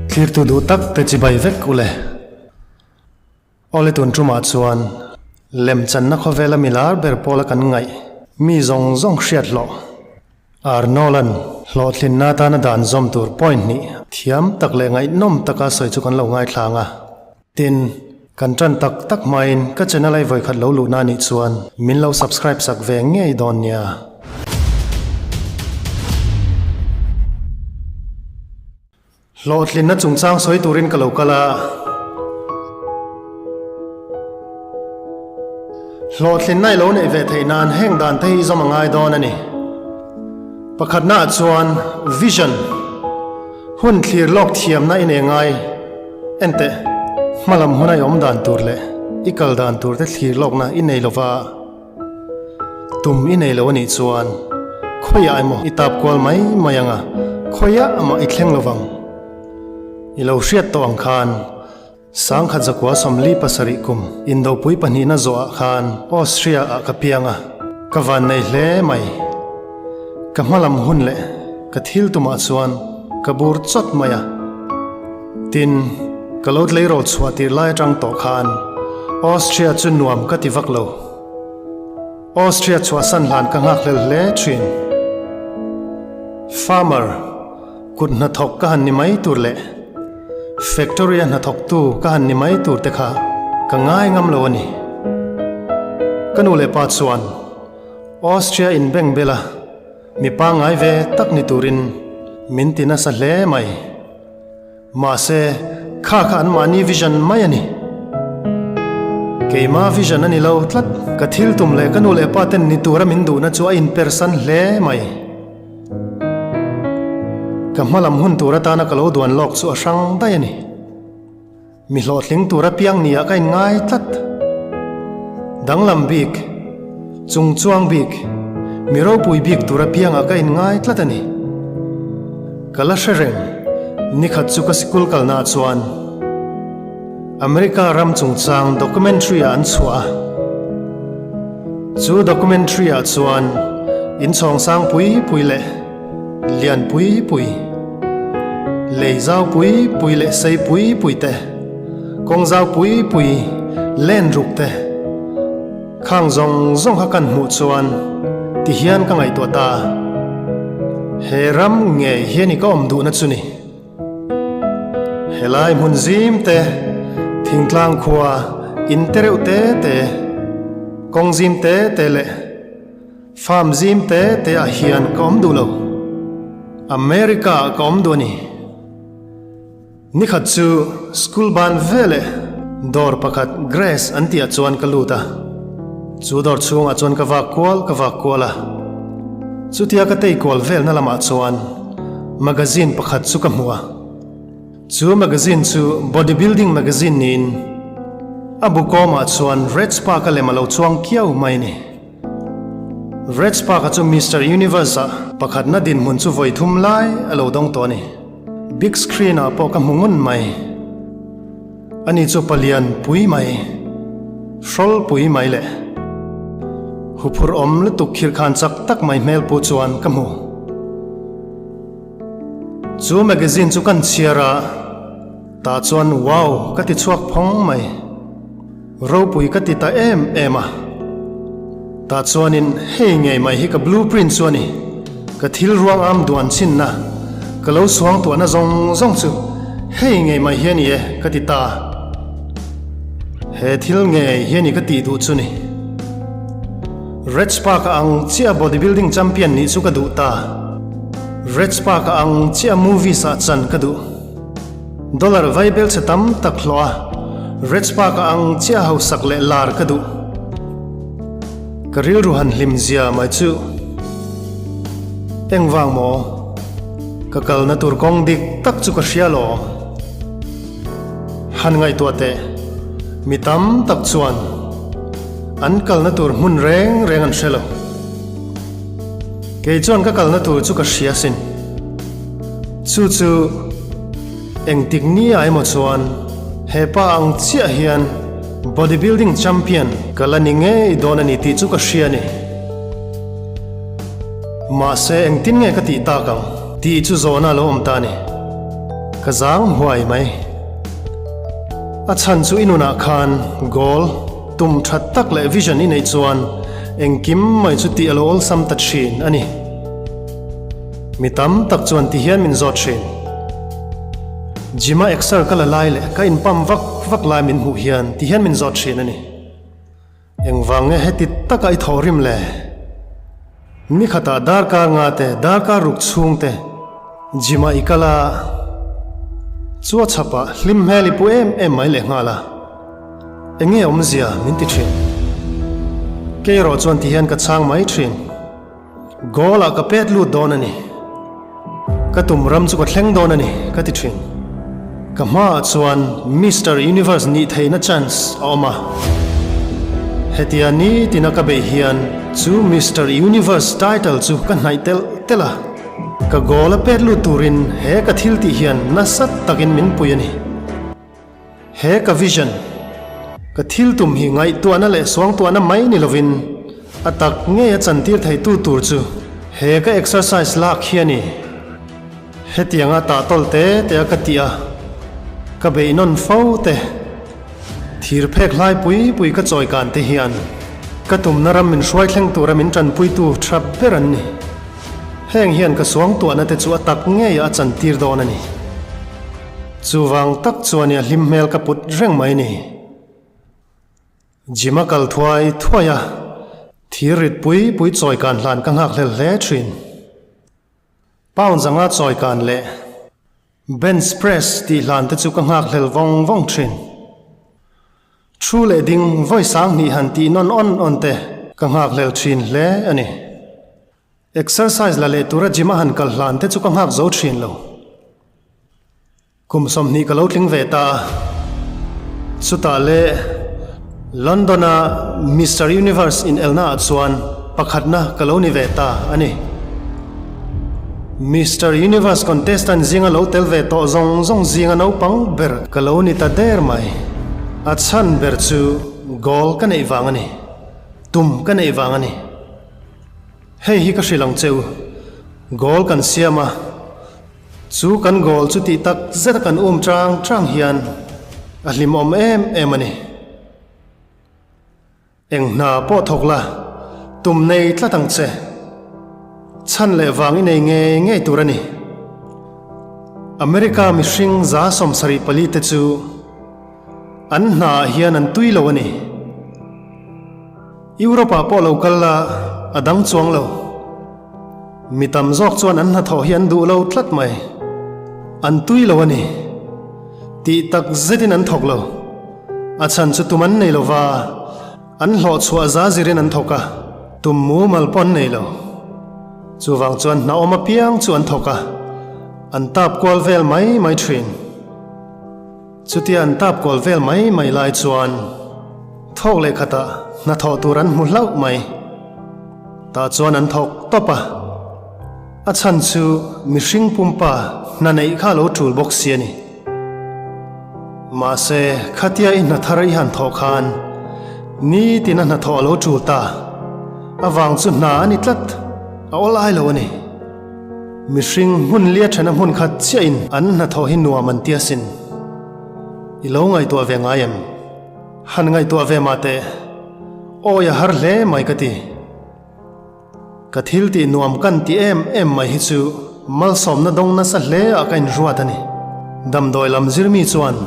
Thlirtu duh tak te chibai vek u le. Awle tun tumah chuan lemchanna khawvela mi lar ber pawla kan ngaih mi zawng zawng hriat hlawh Arnold-a'n hlawhtlinna atana dan zawm tur point hnih thiam tak leh ngaihnawm taka sawi chu kan lo ngaithlang a. Tin, kan tan tak tak hmain ka channel ai vawikhat lo luhna anih chuan min lo subscribe sak ve ngei dawn nia. Hlawhtlinna chungchang sawi turin ka lo kal a. Hlawhtlinna i lo neih ve theih nan heng dan te hi i zawm a ngai dawn a ni. Pakhatna ah chuan vision, hun thlir lawk thiamna i nei ngai. Enteh, hmalam huna i awm dan tur leh i kal dan tur te thlir lawkna i nei lova. Tum i nei lo a nih chuan khawiah emaw i tap kual mai mai ang a, khawiah mah i thleng lo vang. I lo hriat tawh ang khan Sangkhat zakua 47 kum indopui pahnihna zawhah khan Austria ah ka piang a, ka van nei hle mai. Ka hmalam hun leh ka thil tumah chuan ka bur chawt mai a. Tin, ka lo tleirawl chhuah tir lai atang tawh khan Austria chu nuam ka ti vak lo. Austria chhuahsan hlan ka nghakhlel hle thin. Farmer, kut hnathawk ka han ni mai tur leh factory-a hnathawktu ka han ni mai tur te kha ka ngai ngam lo a ni. Ka nu leh pa chuan Austria inbeng bela mi pangngai ve tak ni turin min ti nasa hle mai. Mahse, kha kha anmahni vision mai a ni. Keima vision a ni lo tlat. Ka thil tum leh ka nu leh pa ten ni tura min duhna chu a inpersan hle mai. Ka hmalam hun tur atana ka lo duan lawk chu a hrang daih a ni. Mi hlawhtling tur apiang nia ka inngai tlat. Danglam bik, chungchuang bik, mi ropui bik tur apiangah ka inngai tlat a ni. Ka la hre reng, nikhat chu ka sikul kalnaah chuan America ram chungchang documentary ah an chhuah a. Chu documentary ah chuan inchhawng sang pui pui leh Lian pui pui, lei zau pui pui leh sei pui pui te, kawng zau pui pui, len ruk te, khang zawng zawng kha kan hmuh chuan ti hian ka ngaihtuah ta a, he ram ngei hian i ka awm duhna chu ni. Helai hmun zim te, thingtlang khua, in te reuh te te, kawng zim te te leh, Farm zim te te ah hian ka awm duh lo. America ah ka awm duh a ni. Nikhat chu school ban veleh dawr pakhat Grace an tih ah chuan ka lut a. Chu dawr chhungah chuan ka vak kual ka vak kual a. Chutia ka tei kual velna lamah chuan magazine pakhat chu ka hmu a. Chu magazine chu bodybuilding magazine niin a bu kawmah chuan Red Spark-a lem a lo chuang kiau mai a ni. Red Spark-a chu Mister Universe-ah pakhatna dinhmun chu vawi thum lai a lo dawng tawh a ni. Big screen-ah pawh ka hmu ngun mai. Ani chu palian pui mai, hrawl pui mai leh huphurh awm lutuk khirkhan chak tak mai hmel pu chuan ka hmu. Chu magazine chu kan chhiar a, tah chuan wow ka ti chhuak phawng mai. Ropui ka ti ta em em a. Tah chuanin hei ngei mai hi ka blueprint chu a ni. Ka thil ruang am duan chhinna, ka lo suang tuahna zawng zawng chu hei ngei mai hi a ni e ka ti ta. He thil ngei hi a ni ka tih duh chu ni. Red Spark-a ang chiah bodybuilding champion nih chu ka duh ta. Red Spark-a ang chiah movies-ah chan ka duh. Dollar vaibel chhe tam tak hlawh a, Red Spark-a ang chiah hausak leh lar ka duh. Ka rilru han hlim zia mai chu. Engvang maw? Ka kalna tur kawng dik tak chu ka hria lawm. Han ngaihtuah teh, mi tam tak chuan an kalna tur hmun reng reng an hre lo. Kei chuan ka kalna tur chu ka hria sin. Chu chu engtik ni ah emaw chuan he pa ang chiah hian bodybuilding champion ka la ni ngei dawn a ni tih chu ka hria a ni. Mahse engtin nge ka tih tak ang tih chu zawhna a lo awm ta a ni. Ka zang huai mai. A chhan chu i nunah khan goal, tum that tak leh vision i neih chuan engkim mai chu tih a lo awlsam ta thin a ni. Mi tam tak chuan ti hian min zawt thin. Gym-a exer ka la lai leh ka inpump vak vak lai min hmuh hian ti hian min zawt thin a ni. Engvang nge heti taka i thawh rim le? Ni khatah darkar nga te, darkar ruk chhung te gym-ah i kal a, chu a chhapah hlim hmel i pu em em mai leh nghal a, enge awmzia min ti thin. Kei erawh chuan ti hian ka chhang mai thin. Goal ah ka pet lut dawn a ni. Ka tum ram chu ka thleng dawn a ni, ka ti thin. Ka hmaah chuan Mister Universe nih theihna chance a awm a. Hetia nitina ka beih hian chu Mister Universe title chu ka hnaih telh telh a. Ka goal a pet lut turin he ka thil tih hian nasa takin min pui a ni. He ka vision, ka thil tum hi ngaihtuahna leh suangtuahna mai ni lovin a tak ngei a chantir theitu tur chu he ka exercise lak hi a ni. Hetianga tah tawl te te a ka tih a, ka beih nawn fo te, thir phek hlai pui pui ka chawi kan te hian ka tumna ram min hruai thleng tura min tanpuitu tha ber an ni. Heng hian ka suangtuahna te chu a tak ngei a chantir dawn a ni. Chuvang tak chuan i a hlim hmel ka put reng mai ni. Gym a kal thuai thuai a, thir rit pui pui chawi kan hlan ka nghak hlel hle thin. Pound zanga chawi kan leh bench press tih hlan te chu ka nghak hlel vawng vawng thin. Thu leh ding vawi sang hnih han tih nawn awn awn te ka nghak hlel thin hle a ni. Exercise la leh tura gym a han kal hlan te chu ka nghak zo thin lo. Kum 20 ka lo tling ve ta a, chutah le London a Mister Universe inelna ah chuan pakhatna ka lo ni ve ta a ni. Mister Universe contestant zinga lo tel ve tawh zawng zawng zinga naupang ber ka lo ni ta der mai. A chhan ber chu goal ka neih vang a ni. Tum ka neih vang a ni. Hei hi ka hrilh ang che u, goal kan siam a, chu kan goal chu tih tak zet a kan um chang chang hian a hlimawm em em a ni. Eng hna pawh thawk la, tum nei tlat ang che. Chhan leh vang i nei ngei ngei tur a ni. America mihring 74 te chu an hna ah hian an tui lo a ni. Europe ah pawh lo kal la a dang chuang lo. Mi tam zawk chuan an hnathawh hi an duh lo tlat mai. An tui lo a ni. Tih tak zetin an thawk lo. A chhan chu tum an nei lo va, an hlawh chhuah za zirin an thawk a, tum mumal pawh an nei lo. Chuvang chuan hna awm apiang chu an thawk a, an tap kual vel mai mai thin. Chutia an tap kual vel mai mai lai chuan thawk leh khatah hnathawh tur an hmu hlauh mai. Tah chuan an thawk tawp a, a chhan chu mihring pumpa hna neih kha a lo tul bawk si a ni. Mahse, khatia i hna thar i han thawh khan nitin a hnathawh a lo tul ta avang chu hna a ni tlat, a awl ai lo a ni. Mihring hmun lia thena hmun khat chiahin an hnathawh hi nuam an ti asin. I lo ngaihtuah ve ngai em? Han ngaihtuah ve mah teh. Awi a har hle mai ka ti. Ka thil tih nuam kan ti em em mai hi chu malsawmna dawng nasa hle ah ka inruat a ni. Damdawi lam zirmi chuan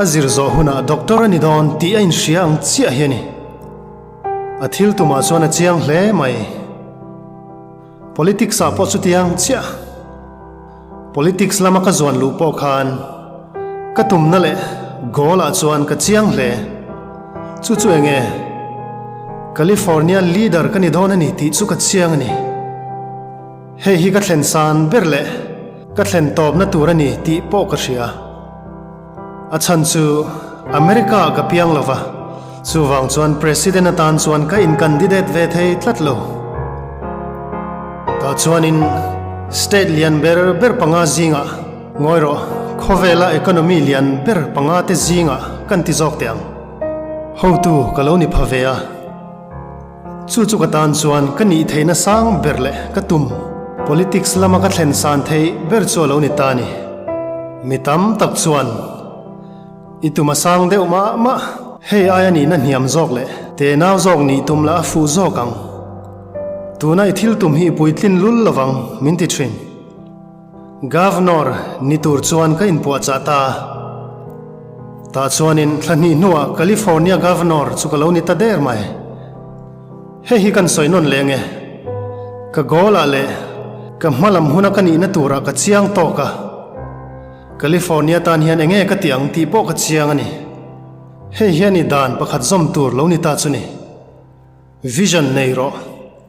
a zir zawh hunah doctor a ni dawn tih a inhria ang chiah hi a ni. A thil tumah chuan a chiang hle mai. Politics ah pawh chutiang chiah. Politics lama ka zuan luh pawh khan ka tumna leh goal ah chuan ka chiang hle. Chu chu enge California leader ka ni dawn a ni tih chu ka chiang a ni. Hei hi ka thlen san ber leh ka thlen tawpna tur a ni tih pawh ka hria. A chhan chu America ah ka piang lo va, chuvang chuan President atan chuan ka in candidate ve thei tlat lo. Tah chuanin state lian ber ber panga zingah ngawi rawh, khawvela economy lian ber panga te zingah kan ti zawk teh ang. Hotu ka lo ni pha ve a. Chu chu ka tan chuan ka nih theihna sang ber leh ka tum politics lama ka thlen san theih ber chu a lo ni ta a ni. Mi tam tak chuan i tum a sang deuh mah mah. Hei aia nihna hniam zawk leh tenau zawk nih tum lah a fuh zawk ang. Tuna i thil tum hi i puitlin lul lovang min ti thin. Governor ni tur chuan ka inpuahchah ta a. Tah chuanin thla hnih hnuah California Governor chu ka lo ni ta der mai. Hei hi kan sawi nawn leng e. Ka goal ah leh ka hma lam huna ka nihna turah ka chiang tawk a. California tan hian enge ka ti ang tih pawh ka chiang a ni. Hei hian i dan pakhat zawm tur lo ni ta chu ni. Vision nei rawh,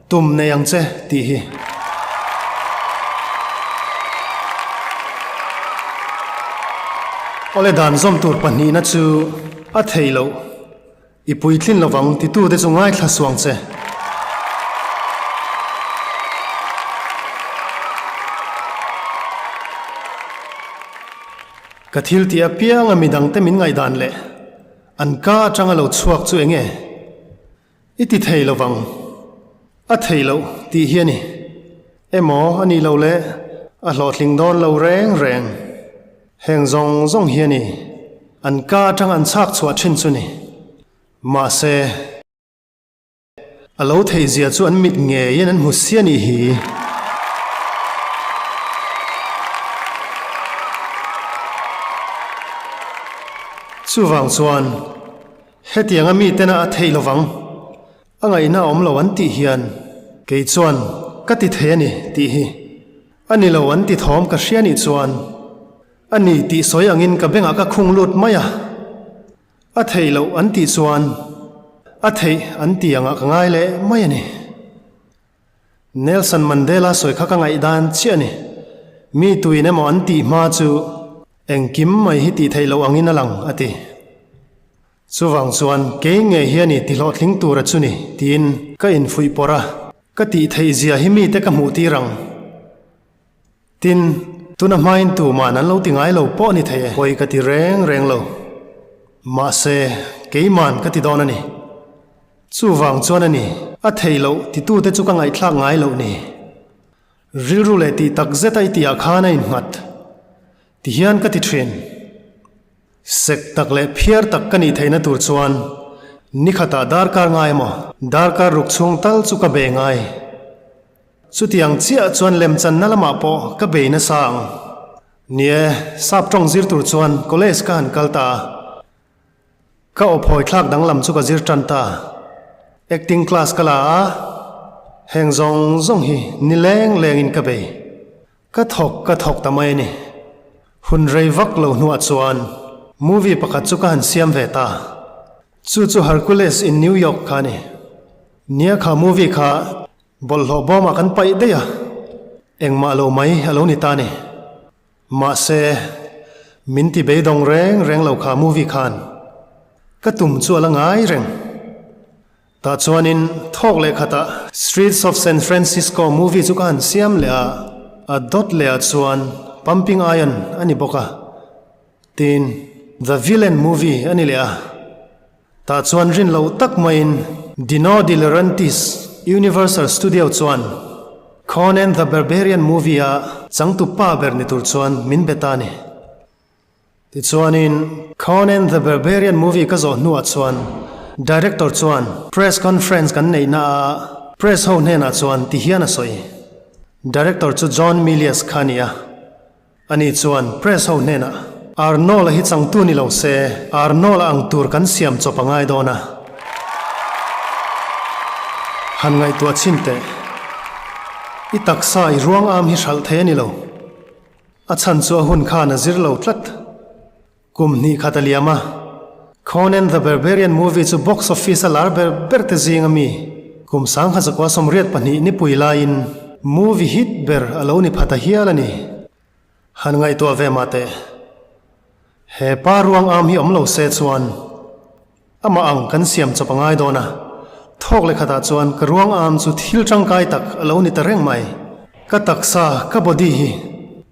tum nei ang che tih hi. Awle dan zawm tur pahnihna chu a theih loh. I puitlin lovang titute chu ngaithla suang che. Ka thil tih apianga midangte min ngaihdan leh an ka atanga lo chhuak chu enge? I ti thei lovang. A thei loh tih hi a ni. Emaw a nih loh le a hlawhtling dawn lo reng reng. Heng zawng zawng hi a ni. An ka atang an chhak chhuah thin chu ni. Mahse, a lo theih zia chu an mit ngeiin an hmu si a nih hi. Chuvang chuan, hetianga mitena a theih lovang. A ngaihna a awm lo an tih hian kei chuan ka ti thei a ni tih hi a ni lo an ti thawm ka hria nih chuan a ni tih sawi angin ka bengah ka khung lut mai a, a theih loh an tih chuan a theih an ti angah ka ngai leh mai a ni. Nelson Mandela sawi kha ka ngaihdan chiah a ni. Mi tuin emaw an tih hma chu engkim mai hi tih theih loh angin a lang a ti. Chuvang chuan kei ngei hian i tihlawhtling tura chu ni tiin ka infuih pawrh a, ka tih theih zia hi mite ka hmuh tir ang. Tin, tuna hmain tuman an lo ti ngai lo pawh ni thei e. Pawi ka ti reng reng lo. Mahse, keiman ka ti dawn a ni. Chuvang chuan a ni, a theih loh titute chu ka ngaihthlak ngai loh ni. Rilru leh tih tak zeta i tihah khan a innghat. Tihian ka ti thin. Sek tak leh phiar tak ka nih theihna tur chuan nikhatah darkar ngai emaw darkar ruk chhung tal chu ka bei ngai. Chutiang chiah chuan lemchanna lamah pawh ka bei nasa ang. Ni e, sap tawng zir tur chuan college ka han kal ta a. Ka awphawi thlak danglam chu ka zir tan ta. Acting class ka la a, heng zawng zawng hi ni leng lengin ka bei. Ka thawk ka thawk ta mai a ni. Hun rei vak lo hnuah chuan movie pakhat chu ka han siam ve ta. Chu chu Hercules in New York kha a ni. Nia kha movie kha bawlhhlawh bawmah kan paih daih a, engmah lo mai a lo ni ta a ni. Mahse, min ti beidawng reng reng lo kha movie khan ka tum chu a la ngai reng. Tah chuanin thawk leh khatah Streets of San Francisco movie chu ka han siam leh a, a dawt leh ah chuan Pumping Iron a ni bawk a, tin The Villain movie a ni leh a. Tah chuan rin loh tak maiin Dino De Laurentiis Universal Studio chuan Conan the Barbarian movie a changtu pa ber ni tur chuan min be ta a ni. Tichuanin, Conan the Barbarian movie ka zawh hnuah chuan director chuan press conference kan neihna ah press ho hnenah chuan ti hian a sawi. Director chu John Milius kha a ni a. Ani chuan press ho hnenah, Arnold-a hi changtu ni lo se, Arnold-a ang tur kan siam chawp a ngai dawn a. Han ngaihtuah chhin teh. I taksa i ruang am hi hralh thei a ni lo. A chhan chu a hun khan a zir lo tlat. Kum hnih khat a liam a, Conan the Barbarian movie chu box office a lar ber ber te zing a mi. Kum sangha zakua 82 nipui laiin movie hit ber a lo ni pha ta hial a ni. Han ngaihtuah ve mah teh. He pa ruang am hi awm lo se chuan Amah ang kan siam chawp a ngai dawn a, thawk leh khatah chuan ka ruang am chu thil tangkai tak a lo ni ta reng mai. Ka taksa, ka body hi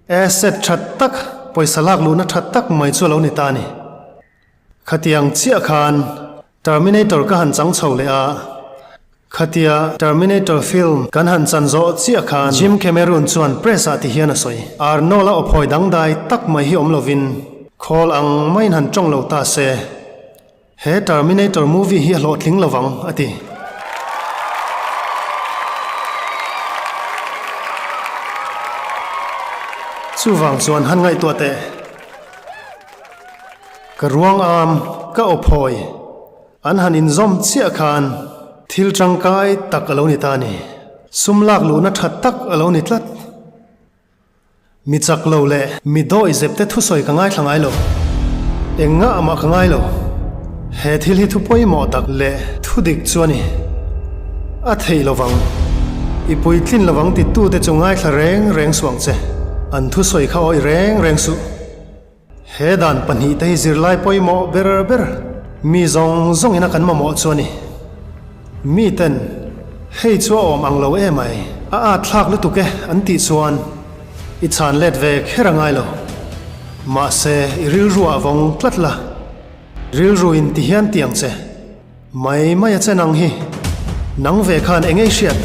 asset tha tak, pawisa lak luhna tha tak mai chu a lo ni ta a ni. Khatiang chiah khan Terminator ka han chang chho leh a. Khatia Terminator film kan han chan zawh chiah khan Jim Cameron chuan press ah ti hian a sawi. Arnold-a awphawi dangdai tak mai hi awm lovin khawl ang maiin han tawng lo ta se, he Terminator movie hi a hlawhtling lovang, a ti. Chuvang chuan han ngaihtuah teh. Ka ruang am, ka awphawi. An han inzawm chiah khan thil tangkai tak a lo ni ta a ni. Sum lak luhna tha tak a lo ni tlat. Mi chak lo leh mi dawi zep te thusawi ka ngaithla ngai lo. Eng ngah mah ka ngai lo. He thil hi thu pawimawh tak leh thu dik chu a ni. A theih lovang. I puitlin lovang titute chu ngaithla reng reng suh ang che. An thusawi kha awih reng reng suh. He dan pahnihte hi zirlai pawimawh ber ber mi zawng zawngin a kan mamawh chu a ni. Miten, Hei chu a awm ang lo emai, a at thlak lutuk e an tih chuan i chhan let ve kher a ngai lo. Mahse, i rilruah vawng tlat la, rilru in ti hian ti ang che. Mai mai a che nang hi, nang ve khan eng ei hriat?